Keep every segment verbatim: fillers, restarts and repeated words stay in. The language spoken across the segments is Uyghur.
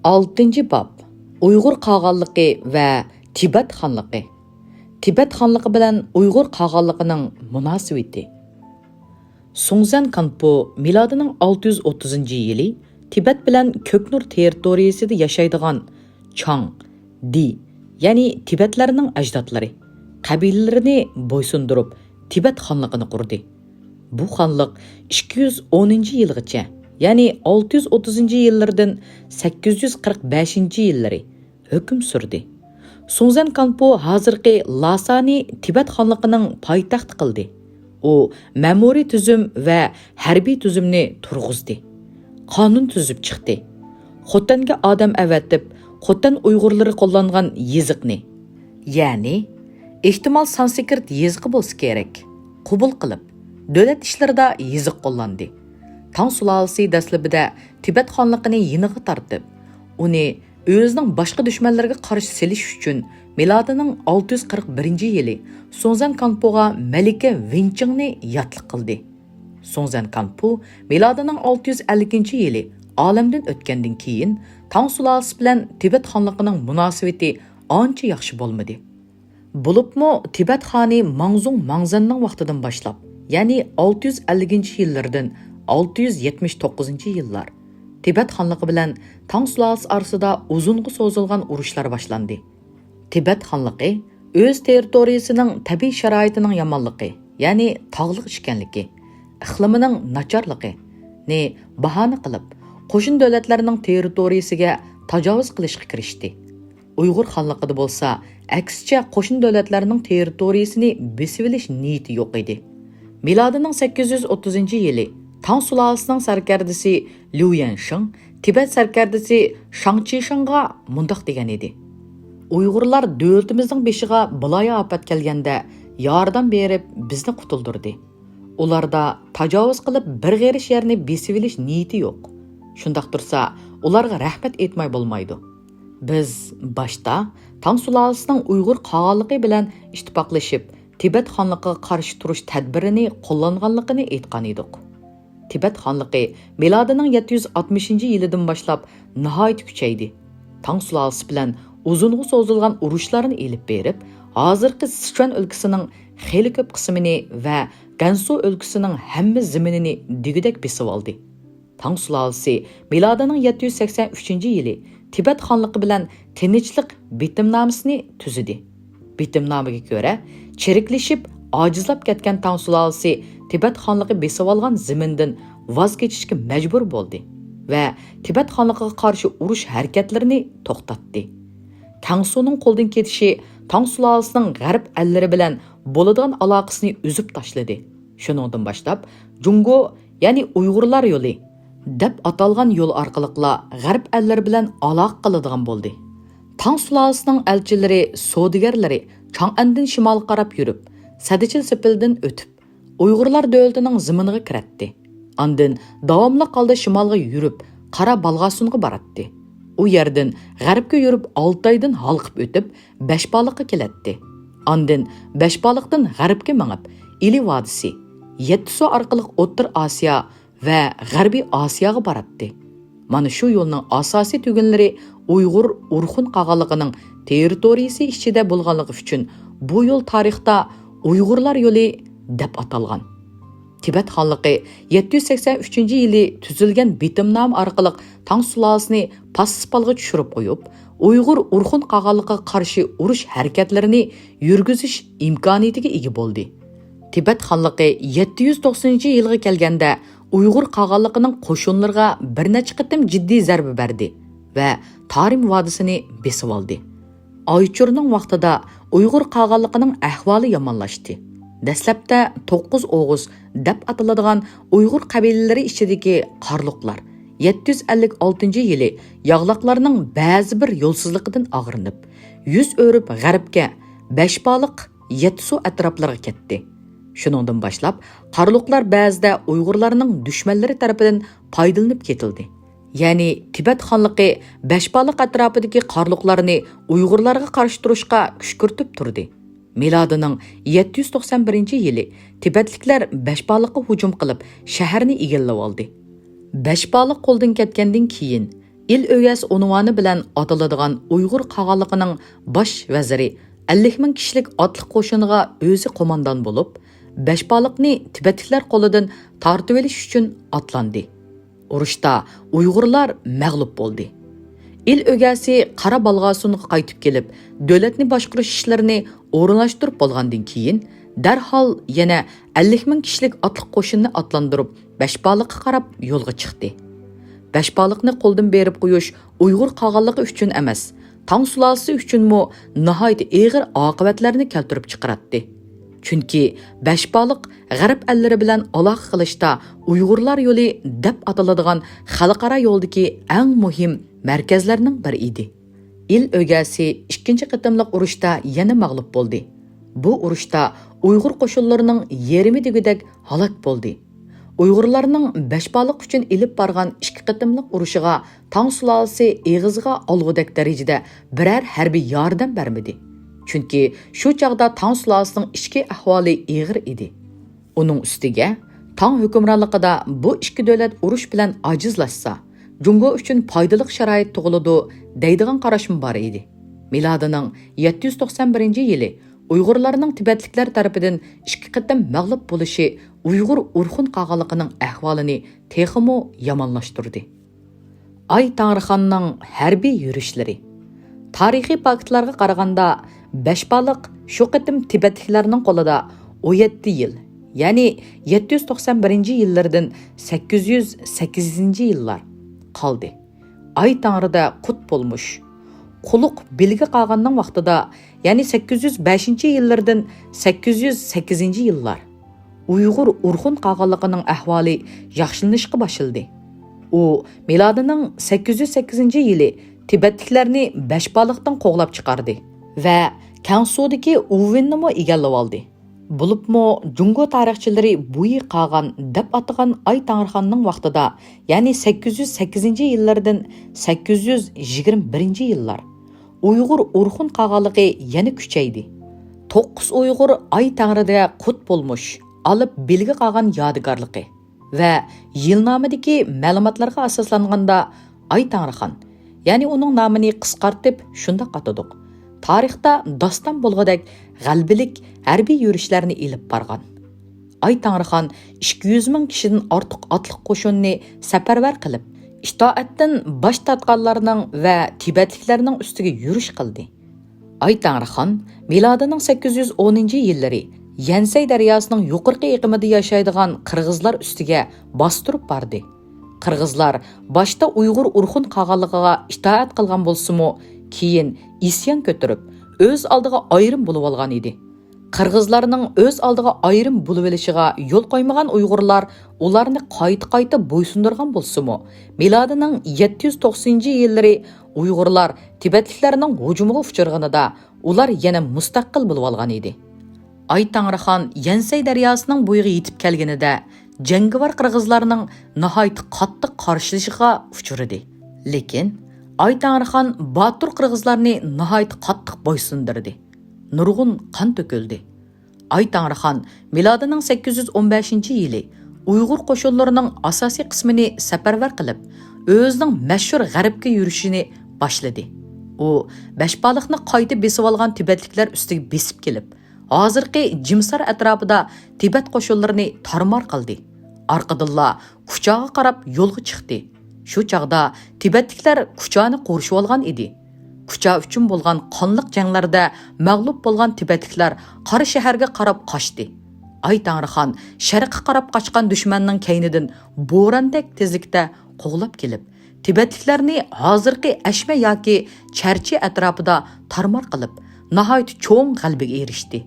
ئالتىنچى باب، ئۇيغۇر قاغانلىقى ۋە تىبەت خانلىقى. تىبەت خانلىقى بىلەن ئۇيغۇر قاغانلىقىنىڭ مۇناسىۋىتى. سۇڭزەن كانپۇ مىلادىنىڭ ئالتە يۈز ئوتتۇزىنچى يىلى تىبەت بىلەن كۆكنۇر تېررىتورىيىسىدە ياشايدىغان چاڭ، دى، يەنى تىبەتلەرنىڭ ئەجدادلىرى، قەبىلىلىرىنى بويسۇندۇرۇپ، تىبەت خانلىقىنى قۇردى. بۇ خانلىق ئىككى يۈز ئونىنچى يىلغىچە، يەنى ئالتە يۈز ئوتتۇزىنچى يىللىرىدىن سەككىز يۈز قىرىق بەشىنچى يىللىرى ھۆكۈم سۈردى. سۇڭزەن كانپۇ ھازىرقى لاسانى تىبەت خانلىقىنىڭ پايتەختى قىلدى. ئۇ مەمۇرىي تۈزۈم ۋە ھەربىي تۈزۈمنى تۇرغۇزدى. قانۇن تۈزۈپ چىقتى. خوتەنگە ئادەم ئەۋەتىپ، خوتەن ئۇيغۇرلىرى قوللانغان يېزىقنى، يەنى ئېھتىمال سانسكرىت يېزىقى بولسا كېرەك، قوبۇل قىلىپ، دۆلەت ئىشلىرىدا يېزىق قوللاندى. تاڭ سۇلالىسى دەسلىپىدە تىبەت خانلىقىنى يېنىغا تارتىپ، ئۇنى ئۆزىنىڭ باشقا دۈشمەنلىرىگە قارشى سېلىش ئۈچۈن مىلادىنىڭ ئالتە يۈز قىرىق بىرىنچى يىلى سۇڭزەن كانپۇغا مەلىكە ۋېنچىڭنى ياتلىق قىلدى. سۇڭزەن كانپۇ مىلادىنىڭ ئالتە يۈز ئەللىكىنچى يىلى ئالەمدىن ئۆتكەندىن كېيىن، تاڭ سۇلالىسى بىلەن تىبەت خانلىقىنىڭ مۇناسىۋىتى ئانچە ياخشى بولمىدى. بولۇپمۇ تىبەت خانى ماڭزۇڭ ماڭزەننىڭ ۋاقتىدىن باشلاپ، يەنى ئالتە يۈز ئەللىكىنچى يىللىرىدىن ئالتە يۈز يەتمىش توققۇزىنچى يىللار، تىبەت خانلىقى بىلەن تاڭ سۇلالىسى ئارىسىدا ئۇزۇنغا سوزۇلغان ئۇرۇشلار باشلاندى. تىبەت خانلىقى ئۆز تېررىتورىيىسىنىڭ تەبىئىي شارائىتىنىڭ يامانلىقى، يەنى تاغلىق ئىكەنلىكى، ئىقلىمىنىڭ ناچارلىقىنى باھانە قىلىپ، قوشنا دۆلەتلەرنىڭ تېررىتورىيىسىگە تاجاۋۇز قىلىشقا كىرىشتى. ئۇيغۇر خانلىقىدا بولسا، ئەكسىچە قوشنا دۆلەتلەرنىڭ تېررىتورىيىسىنى بېسىۋېلىش نىيىتى يوق ئىدى. مىلادىنىڭ سەككىز يۈز ئوتتۇزىنچى يىلى تاڭ سۇلالىسىنىڭ سەركەردىسى ليۇ يەنشىڭ تىبەت سەركەردىسى شاڭ چىشىڭغا مۇنداق دېگەن ئىدى: «ئۇيغۇرلار دۆلىتىمىزنىڭ بېشىغا بالايىئاپەت كەلگەندە ياردەم بېرىپ بىزنى قۇتۇلدۇردى. ئۇلاردا تاجاۋۇز قىلىپ بىر غېرىش يەرنى بېسىۋېلىش نىيىتى يوق. شۇنداق تۇرسا ئۇلارغا رەھمەت ئېيتماي بولمايدۇ.» بىز باشتا تاڭ سۇلالىسىنىڭ ئۇيغۇر قاغانلىقى بىلەن ئىتتىپاقلىشىپ، تىبەت خانلىقىغا قارشى تۇرۇش تەدبىرىنى قوللانغانلىقىنى ئېيتقان ئىدۇق. تىبەت خانلىقى مىلادىنىڭ يەتتە يۈز ئاتمىشىنچى يىلىدىن باشلاپ ناھايىتى كۈچەيدى. تاڭ سۇلالىسى بىلەن ئۇزۇنغا سوزۇلغان ئۇرۇشلارنى ئېلىپ بېرىپ، ھازىرقى سىچۈەن ئۆلكىسىنىڭ خېلى كۆپ قىسمىنى ۋە گەنسۇ ئۆلكىسىنىڭ ھەممە زېمىنىنى دېگۈدەك بېسىۋالدى. تاڭ سۇلالىسى مىلادىنىڭ يەتتە يۈز سەكسەن ئۈچىنچى يىلى تىبەت خانلىقى بىلەن تىنچلىق بېتىمنامىسىنى تۈزىدى. بېتىمنامىگە كۆرە، چىرىكلىشىپ، ئاجىزلاپ كەتكەن تاڭ سۇلالىسى تىبەت خانلىقى بېسىۋالغان زېمىندىن ۋاز كېچىشكە مەجبۇر بولدى ۋە تىبەت خانلىقىغا قارشى ئۇرۇش ھەرىكەتلىرىنى توختاتتى. كاڭسۇنىڭ قولدىن كېتىشى تاڭ سۇلالىسىنىڭ غەرب ئەللىرى بىلەن بولىدىغان ئالاقىسىنى ئۈزۈپ تاشلىدى. شۇنىڭدىن باشلاپ، جۇڭگو، يەنى ئۇيغۇرلار يولى دەپ ئاتالغان يول ئارقىلىقلا غەرب ئەللىرى بىلەن ئالاقە قىلىدىغان بولدى. تاڭ سۇلالىسىنىڭ ئەلچىلىرى، سودىگەرلىرى چاڭئەندىن شىمالغا قاراپ يۈرۈپ، سەددىچىن سېپىلدىن ئۆتۈپ، ئۇيغۇرلار دۆلىتىنىڭ زېمىنىغا كىرەتتى. ئاندىن داۋاملىق ھالدا شىمالغا يۈرۈپ، قارا بالغاسۇنغا باراتتى. ئۇ يەردىن غەربكە يۈرۈپ، ئالتايدىن ھالقىپ ئۆتۈپ، بەشبالىققا كېلەتتى. ئاندىن بەشبالىقتىن غەربكە مېڭىپ، ئىلى ۋادىسى، يەتتىسۇ ئارقىلىق ئوتتۇرا ئاسىيا ۋە غەربىي ئاسىياغا باراتتى. مانا شۇ يولنىڭ ئاساسىي تۈگۈنلىرى ئۇيغۇر ئورخۇن قاغانلىقىنىڭ تېررىتورىيىسى ئىچىدە بولغانلىقى ئۈچۈن، بۇ يول تارىختا ئۇيغۇرلار يولى دەپ ئاتالغان. تىبەت خانلىقى يەتتە يۈز سەكسەن ئۈچىنچى يىلى تۈزۈلگەن بېتىمنامە ئارقىلىق تاڭ سۇلالىسىنى پاس-پالغا چۈشۈرۈپ قويۇپ، ئۇيغۇر ئورخۇن قاغانلىقىغا قارشى ئۇرۇش ھەرىكەتلىرىنى يۈرگۈزۈش ئىمكانىيىتىگە ئىگە بولدى. تىبەت خانلىقى يەتتە يۈز توقسىنىنچى يىلغا كەلگەندە، ئۇيغۇر قاغانلىقىنىڭ قوشۇنلىرىغا بىر نەچچە قېتىم جىددىي زەربە بەردى ۋە تارىم ۋادىسىنى بېسىۋالدى. ئايچۇرنىڭ ۋاقتىدا ئۇيغۇر قاغانلىقىنىڭ ئەھۋالى يامانلاشتى. دەسلەپتە توققۇز ئوغۇز دەپ ئاتىلىدىغان ئۇيغۇر قەبىلىلىرى ئىچىدىكى قارلۇقلار يەتتە يۈز ئەللىك ئالتىنچى يىلى ياغلاقلارنىڭ بەزى بىر يولسىزلىقىدىن ئاغرىنىپ، يۈز ئۆرۈپ غەربكە بەشبالىق، يەتتىسۇ ئەتراپلىرىغا كەتتى. شۇنىڭدىن باشلاپ، قارلۇقلار بەزىدە ئۇيغۇرلارنىڭ دۈشمەنلىرى تەرىپىدىن پايدىلىنىپ كېتىلدى. يەنى تىبەت خانلىقى بەشبالىق ئەتراپىدىكى قارلۇقلارنى ئۇيغۇرلارغا قارشى تۇرۇشقا كۈشكۈرتۈپ تۇردى. مىلادىنىڭ يەتتە يۈز توقسان بىرىنچى يىلى تىبەتلىكلەر بەشبالىققا ھۇجۇم قىلىپ، شەھەرنى ئىگىلىۋالدى. بەشبالىق قولدىن كەتكەندىن كېيىن، ئىل ئۆگەس ئۇنۋانى بىلەن ئاتىلىدىغان ئۇيغۇر قاغانلىقىنىڭ باش ۋەزىرى ئەللىك مىڭ كىشىلىك ئاتلىق قوشۇنىغا ئۆزى قوماندان بولۇپ، بەشبالىقنى تىبەتلىكلەر قولىدىن تارتىۋېلىش ئۈچۈن ئاتلاندى. ئۇرۇشتا ئۇيغۇرلار مەغلۇپ بولدى. ئىل ئۆگەسى قارا بالغاسۇنغا قايتىپ كېلىپ، دۆلەتنى باشقۇرۇش ئىشلىرىنى ئورۇنلاشتۇرۇپ بولغاندىن كېيىن، دەرھال يەنە ئەللىك مىڭ كىشىلىك ئاتلىق قوشۇننى ئاتلاندۇرۇپ، بەشبالىققا قاراپ يولغا چىقتى. بەشبالىقنى قولدىن بېرىپ قويۇش ئۇيغۇر قاغانلىقى ئۈچۈن ئەمەس، تاڭ سۇلالىسى ئۈچۈنمۇ ناھايىتى ئېغىر ئاقىۋەتلەرنى كەلتۈرۈپ چىقىراتتى. چۈنكى بەشبالىق غەرب ئەللىرى بىلەن ئالاقە قىلىشتا ئۇيغۇرلار يولى دەپ ئاتىلىدىغان خەلقئارا يولدىكى ئەڭ مۇھىم مەركەزلەرنىڭ بىرى ئىدى. ئىل ئۆگەسى ئىككىنچى قېتىملىق ئۇرۇشتا يەنە مەغلۇپ بولدى. بۇ ئۇرۇشتا ئۇيغۇر قوشۇنلىرىنىڭ يېرىمى دېگۈدەك ھالاك بولدى. ئۇيغۇرلارنىڭ بەشبالىق ئۈچۈن ئېلىپ بارغان ئىككى قېتىملىق ئۇرۇشىغا تاڭ سۇلالىسى ئېغىزغا ئالغۇدەك دەرىجىدە بىرەر ھەربىي ياردەم بەرمىدى. چۈنكى شۇ چاغدا تاڭ سۇلالىسىنىڭ ئىچكى ئەھۋالى ئېغىر ئىدى. ئۇنىڭ ئۈستىگە، تاڭ ھۆكۈمرانلىقىدا بۇ ئىككى دۆلەت ئۇرۇش بىلەن ئاجىزلاشسا، جۇڭگو ئۈچۈن پايدىلىق شارائىت تۇغۇلىدۇ، دەيدىغان قاراشمۇ بار ئىدى. مىلادىنىڭ يەتتە يۈز توقسان بىرىنچى يىلى ئۇيغۇرلارنىڭ تىبەتلىكلەر تەرىپىدىن ئىككى قېتىم مەغلۇپ بولۇشى ئۇيغۇر ئورخۇن قاغانلىقىنىڭ ئەھۋالىنى تېخىمۇ يامانلاشتۇردى. ئاي تەڭرىخاننىڭ ھەربىي يۈرۈشلىرى. تارىخىي پاكىتلارغا قارىغاندا، بەشبالىق شۇ قېتىم تىبەتلىكلەرنىڭ قولىدا ئون يەتتە يىل، يەنى يەتتە يۈز توقسان بىرىنچى يىللىرىدىن سەككىز يۈز سەككىزىنچى يىللار قالدى. ئاي تەڭرىدە قۇت بولمۇش، قۇلۇق بىلگە قاغاننىڭ ۋاقتىدا، يەنى سەككىز يۈز بەشىنچى يىللىرىدىن سەككىز يۈز سەككىزىنچى يىللار ئۇيغۇر ئورخۇن قاغانلىقىنىڭ ئەھۋالى ياخشىلىنىشقا باشلىدى. ئۇ مىلادىنىڭ سەككىز يۈز سەككىزىنچى يىلى تىبەتلىكلەرنى بەشبالىقتىن قوغلاپ چىقاردى ۋە كەڭسۇدىكى ئۇۋىننىمۇ ئىگىلىۋالدى. بولۇپمۇ جۇڭگو تارىخچىلىرى بۇيى قاغان دەپ ئاتىغان ئاي تەڭرىخاننىڭ ۋاقتىدا، يەنى سەككىز يۈز سەككىزىنچى يىللىرىدىن سەككىز يۈز يىگىرمە بىرىنچى يىللار ئۇيغۇر ئورخۇن قاغانلىقى يەنە كۈچەيدى. توققۇز ئۇيغۇر ئاي تەڭرىدە قۇت بولمۇش، ئالىپ بىلگە قاغان يادىكارلىقى ۋە يىلنامىدىكى مەلۇماتلارغا ئاساسلانغاندا، ئاي تەڭرىخان، يەنى ئۇنىڭ نامىنى قىسقارتىپ شۇنداق ئاتىدۇق، تارىختا داستان بولغۇدەك غەلىبىلىك ھەربىي يۈرۈشلەرنى ئېلىپ بارغان. ئاي تەڭرىخان ئىككى يۈز مىڭ كىشىدىن ئارتۇق ئاتلىق قوشۇننى سەپەرۋەر قىلىپ، ئىتائەتتىن باش تارتقانلارنىڭ ۋە تىبەتلىكلەرنىڭ ئۈستىگە يۈرۈش قىلدى. ئاي تەڭرىخان مىلادىنىڭ سەككىز يۈز ئونىنچى يىللىرى يەنسەي دەرياسىنىڭ يۇقىرىقى ئېقىمىدا ياشايدىغان قىرغىزلار ئۈستىگە باستۇرۇپ باردى. قىرغىزلار باشتا ئۇيغۇر ئورخۇن قاغانلىقىغا ئىتائەت قىلغان بولسىمۇ، كېيىن ئىسيان كۆتۈرۈپ، ئۆز ئالدىغا ئايرىم بولۇۋالغان ئىدى. قىرغىزلارنىڭ ئۆز ئالدىغا ئايرىم بولۇۋېلىشىغا يول قويمىغان ئۇيغۇرلار ئۇلارنى قايتا-قايتا بويسۇندۇرغان بولسىمۇ، مىلادىنىڭ يەتتە يۈز توقسىنىنچى يىللىرى ئۇيغۇرلار تىبەتلىكلەرنىڭ ھۇجۇمىغا ئۇچرىغىنىدا، ئۇلار يەنە مۇستەقىل بولۇۋالغان ئىدى. ئاي تەڭرىخان يەنسەي دەرياسىنىڭ بويىغا يېتىپ كەلگىنىدە، جەڭگىۋار قىرغىزلارنىڭ ناھايىتى قاتتىق قارشىلىشىغا ئۇچرىدى. لېكىن ئاي تەڭرىخان باتۇر قىرغىزلارنى ناھايىتى قاتتىق بويسۇندۇردى. نۇرغۇن قان تۆكۈلدى. ئاي تەڭرىخان مىلادىنىڭ سەككىز يۈز ئون بەشىنچى يىلى ئۇيغۇر قوشۇنلىرىنىڭ ئاساسىي قىسمىنى سەپەرۋەر قىلىپ، ئۆزىنىڭ مەشھۇر غەربكە يۈرۈشىنى باشلىدى. ئۇ بەشبالىقنى قايتا بېسىۋالغان تىبەتلىكلەر ئۈستىگە بېسىپ كېلىپ، ھازىرقى جىمسار ئەتراپىدا تىبەت قوشۇنلىرىنى تارمار قىلدى. ئارقىدىنلا كۇچاغا قاراپ يولغا چىقتى. شۇ چاغدا تىبەتلىكلەر كۇچانى قورشىۋالغان ئىدى. كۇچا ئۈچۈن بولغان قانلىق جەڭلەردە مەغلۇپ بولغان تىبەتلىكلەر قارا شەھەرگە قاراپ قاچتى. ئاي تەڭرىخان شەرققە قاراپ قاچقان دۈشمەننىڭ كەينىدىن بوراندەك تېزلىكتە قوغلاپ كېلىپ، تىبەتلىكلەرنى ھازىرقى ئەشمە ياكى چەرچى ئەتراپىدا تارمار قىلىپ، ناھايىتى چوڭ غەلىبىگە ئېرىشتى.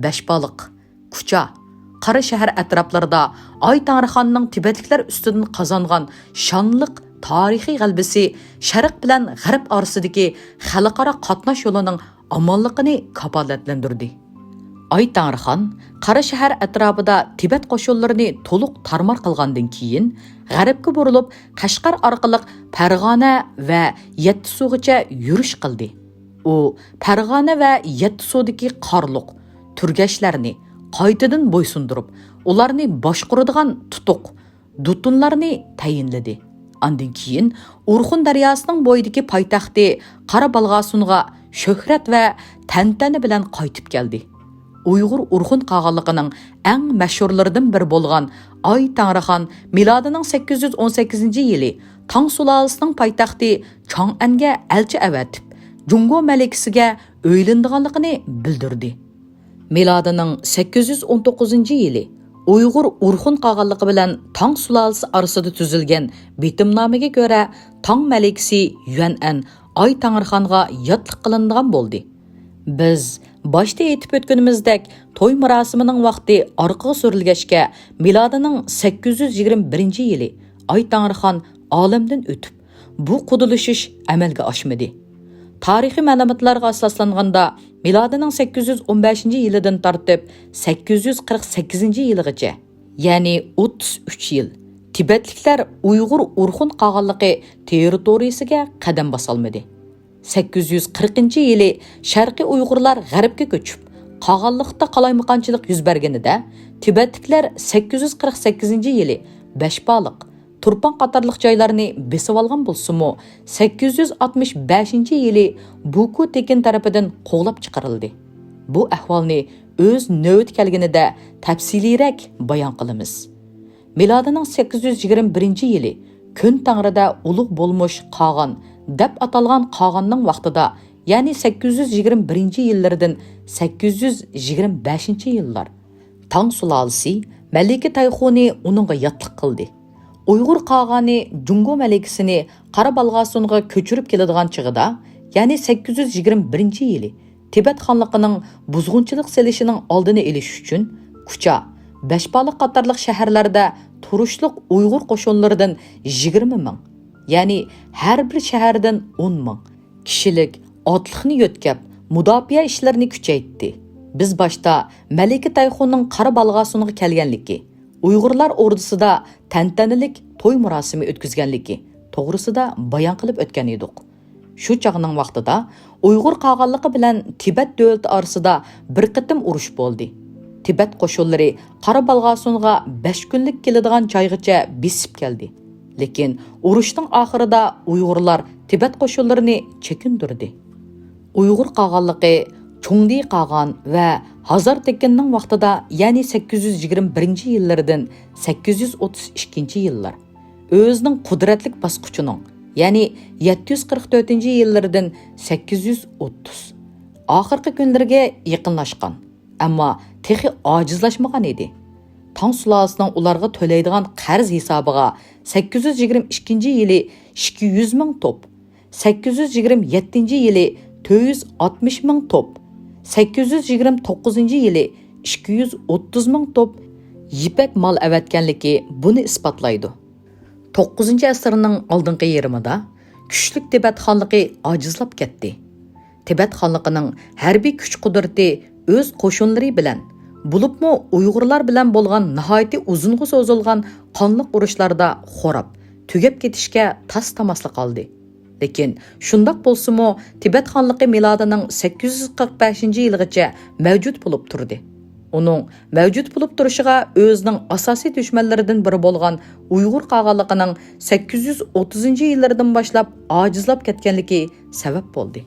بەشبالىق، كۇچا، قارا شەھەر ئەتراپلىرىدا ئاي تەڭرىخاننىڭ تىبەتلىكلەر ئۈستىدىن قازانغان شانلىق تارىخىي غەلىبىسى شەرق بىلەن غەرب ئارىسىدىكى خەلقئارا قاتناش يولىنىڭ ئامانلىقىنى كاپالەتلەندۈردى. ئاي تەڭرىخان قارا شەھەر ئەتراپىدا تىبەت قوشۇنلىرىنى تولۇق تارمار قىلغاندىن كېيىن، غەربكە بۇرۇلۇپ، قەشقەر ئارقىلىق پەرغانە ۋە يەتتىسۇغىچە يۈرۈش قىلدى. ئۇ پەرغانە ۋە يەتتىسۇدىكى قارلۇق، تۈرگەشلەرنى قايتىدىن بويسۇندۇرۇپ، ئۇلارنى باشقۇرىدىغان تۇتۇق، دۇتۇنلارنى تەيىنلىدى. ئاندىن كېيىن ئورخۇن دەرياسىنىڭ بويىدىكى پايتەختى قارا بالغاسۇنغا شۆھرەت ۋە تەنتەنە بىلەن قايتىپ كەلدى. ئۇيغۇر ئورخۇن قاغانلىقىنىڭ ئەڭ مەشھۇرلىرىدىن بىرى بولغان ئاي تەڭرىخان مىلادىنىڭ سەككىز يۈز ئون سەككىزىنچى يىلى تاڭ سۇلالىسىنىڭ پايتەختى چاڭئەنگە ئەلچى ئەۋەتىپ، جۇڭگو مەلىكىسىگە ئۆيلىنىدىغانلىقىنى بىلدۈردى. مىلادىنىڭ سەككىز يۈز ئون توققۇزىنچى يىلى ئۇيغۇر ئورخۇن قاغانلىقى بىلەن تاڭ سۇلالىسى ئارىسىدا تۈزۈلگەن بېتىمنامىگە كۆرە، تاڭ مەلىكىسى يۈەنئەن ئاي تەڭرىخانغا ياتلىق قىلىنىدىغان بولدى. بىز باشتا ئېيتىپ ئۆتكىنىمىزدەك، توي مۇراسىمىنىڭ ۋاقتى ئارقىغا سۈرۈلگەچكە، مىلادىنىڭ سەككىز يۈز يىگىرمە بىرىنچى يىلى ئاي تەڭرىخان ئالەمدىن ئۆتۈپ، بۇ قۇدىلىشىش ئەمەلگە ئاشمىدى. تارىخىي مەلۇماتلارغا ئاساسلانغاندا، مىلادىنىڭ سەككىز يۈز ئون بەشىنچى يىلىدىن تارتىپ سەككىز يۈز قىرىق سەككىزىنچى يىلىغىچە، يەنى ئوتتۇز ئۈچ يىل، تىبەتلىكلەر ئۇيغۇر ئورخۇن قاغانلىقى تېررىتورىيىسىگە قەدەم باسالمىدى. سەككىز يۈز قىرىقىنچى يىلى شەرقىي ئۇيغۇرلار غەربكە كۆچۈپ، قاغانلىقتا قالايمىقانچىلىق يۈز بەرگىنىدە، تىبەتلىكلەر سەككىز يۈز قىرىق سەككىزىنچى يىلى بەشبالىق، تۇرپان قاتارلىق جايلارنى بېسىۋالغان بولسىمۇ، سەككىز يۈز ئاتمىش بەشىنچى يىلى بۇكۇ تېكىن تەرىپىدىن قوغلاپ چىقىرىلدى. بۇ ئەھۋالنى ئۆز نۆۋىتى كەلگىنىدە تەپسىلىيرەك بايان قىلىمىز. مىلادىنىڭ سەككىز يۈز يىگىرمە بىرىنچى يىلى كۈن تەڭرىدە ئۇلۇغ بولمۇش قاغان دەپ ئاتالغان قاغاننىڭ ۋاقتىدا، يەنى سەككىز يۈز يىگىرمە بىرىنچى يىللىرىدىن سەككىز يۈز يىگىرمە بەشىنچى يىللار، تاڭ سۇلالىسى مەلىكە تايخۇنى ئۇنىڭغا ياتلىق قىلدى. ئۇيغۇر قاغانى جۇڭگو مەلىكىسىنى قارا بالغاسۇنغا كۆچۈرۈپ كېلىدىغان چېغىدا، يەنى سەككىز يۈز يىگىرمە بىرىنچى يىلى تىبەت خانلىقىنىڭ بۇزغۇنچىلىق سېلىشىنىڭ ئالدىنى ئېلىش ئۈچۈن، كۇچا، بەشبالىق قاتارلىق شەھەرلەردە تۇرۇشلۇق ئۇيغۇر قوشۇنلىرىدىن يىگىرمە مىڭ، يەنى ھەر بىر شەھەردىن ئون مىڭ كىشىلىك ئاتلىقنى يۆتكەپ، مۇداپىئە ئىشلىرىنى كۈچەيتتى. بىز باشتا مەلىكە تايخۇننىڭ قارا بالغاسۇنغا كەلگەنلىكى، ئۇيغۇرلار ئوردىسىدا تەنتەنىلىك توي مۇراسىمى ئۆتكۈزگەنلىكى توغرىسىدا بايان قىلىپ ئۆتكەن ئىدۇق. شۇ چاغنىڭ ۋاقتىدا ئۇيغۇر قاغانلىقى بىلەن تىبەت دۆلىتى ئارىسىدا بىر قېتىم ئۇرۇش بولدى. تىبەت قوشۇنلىرى قارا بالغاسۇنغا بەش كۈنلۈك كېلىدىغان جايغىچە بېسىپ كەلدى. لېكىن ئۇرۇشنىڭ ئاخىرىدا ئۇيغۇرلار تىبەت قوشۇنلىرىنى چېكىندۈردى. ئۇيغۇر قاغانلىقى چۇڭدى قاغان ۋە ھازار تېكىننىڭ ۋاقتىدا، يەنى سەككىز يۈز يىگىرمە بىرىنچى يىللىرىدىن سەككىز يۈز ئوتتۇز ئىككىنچى يىللار، ئۆزىنىڭ قۇدرەتلىك باسقۇچىنىڭ، يەنى يەتتە يۈز قىرىق تۆتىنچى يىللىرىدىن سەككىز يۈز ئوتتۇز، ئاخىرقى كۈنلىرىگە يېقىنلاشقان، ئەمما تېخى ئاجىزلاشمىغان ئىدى. تاڭ سۇلالىسىنىڭ ئۇلارغا تۆلەيدىغان قەرز ھېسابىغا سەككىز يۈز يىگىرمە ئىككىنچى يىلى ئىككى يۈز مىڭ توپ، سەككىز يۈز يىگىرمە يەتتىنچى يىلى تۆت يۈز ئاتمىش مىڭ توپ، سەككىز يۈز يىگىرمە توققۇزىنچى يىلى ئىككى يۈز ئوتتۇز مىڭ توپ يىپەك مال ئەۋەتكەنلىكى بۇنى ئىسپاتلايدۇ. توققۇزىنچى ئەسىرنىڭ ئالدىنقى يېرىمىدا كۈچلۈك تىبەت خانلىقى ئاجىزلاپ كەتتى. تىبەت خانلىقىنىڭ ھەربىي كۈچ-قۇدرىتى ئۆز قوشۇنلىرى بىلەن، بولۇپمۇ ئۇيغۇرلار بىلەن بولغان ناھايىتى ئۇزۇنغا سوزۇلغان قانلىق ئۇرۇشلاردا خوراپ، تۈگەپ كېتىشكە تاس-تاماسلا قالدى. لېكىن شۇنداق بولسىمۇ، تىبەت خانلىقى مىلادىنىڭ سەككىز يۈز قىرىق بەشىنچى يىلىغىچە مەۋجۇت بولۇپ تۇردى. ئۇنىڭ مەۋجۇت بولۇپ تۇرۇشىغا ئۆزىنىڭ ئاساسىي دۈشمەنلىرىدىن بىرى بولغان ئۇيغۇر قاغانلىقىنىڭ سەككىز يۈز ئوتتۇزىنچى يىللىرىدىن باشلاپ ئاجىزلاپ كەتكەنلىكى سەۋەب بولدى.